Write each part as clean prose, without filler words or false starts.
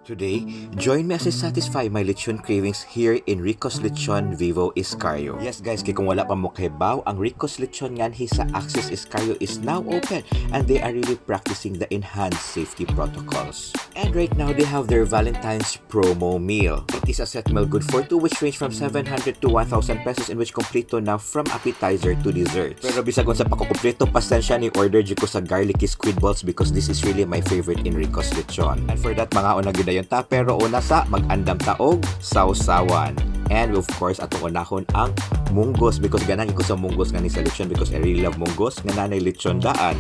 Today, join me as I satisfy my lechon cravings here in Rico's Lechon Vivo Escario. Yes guys, kay kung wala pa mo kahibaw, ang Rico's Lechon nganhi sa Axis Escario is now open and they are really practicing the enhanced safety protocols. And right now, they have their Valentine's promo meal. It is a set meal good for two, which range from 700 to 1,000 pesos, in which kompleto na from appetizer to dessert. Pero bisag unsa pa kumpleto, pasensya, ni order jud ko sa garlicky squid balls because this is really my favorite in Rico's Lechon. And for that, mangaon na gyud dayon ta, pero una sa mag-andam ta og sawsawan. And of course, atong unahon ang munggos because ganahan ko sa munggos nga ni sa lechon because I really love munggos nga nanay lechon daan.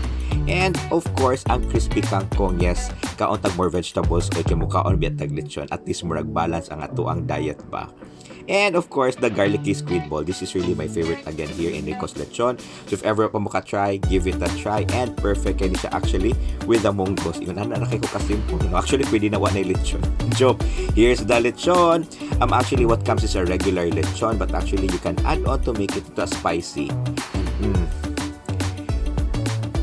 And of course, ang crispy kangkong. Yes, kaon tag more vegetables kay mukaon biya tag lechon. At least murag balance ang atoang diet ba. And of course, the garlicky squid ball. This is really my favorite again here in Rico's Lechon. So if ever pa mo ka-try, give it a try. And perfect kay ni siya actually with the munggos. Ingon ana na kay ko kasimple. No? Actually, pwede na wa na lechon. Joke. Here's the lechon. Actually, what comes is a regular lechon, but actually, you can add on to make it to spicy. And,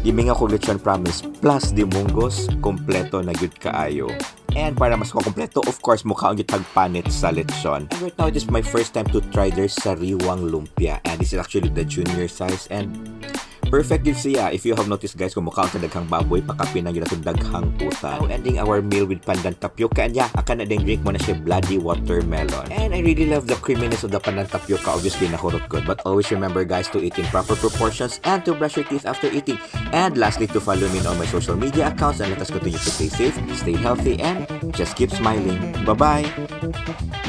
gimingaw ko lechon, promise. Plus the munggos, kompleto na gyud kaayo. And para mas kompleto, of course, mukaon gyud panit sa lechon. And right now, it is my first time to try their sariwang lumpia. And this is actually the junior size. And perfect gyud siya. If you have noticed guys, kung mukaon sa daghang baboy, pakapin na gyud atong daghang utan. Now, ending our meal with pandan tapioca. And yeah, aka na din drink mo na siya, bloody watermelon. And I really love the creaminess of the pandan tapioca. Obviously, nahurot good. But always remember guys, to eat in proper proportions and to brush your teeth after eating. And lastly, to follow me on all my social media accounts, and let us continue to stay safe, stay healthy, and just keep smiling. Bye-bye!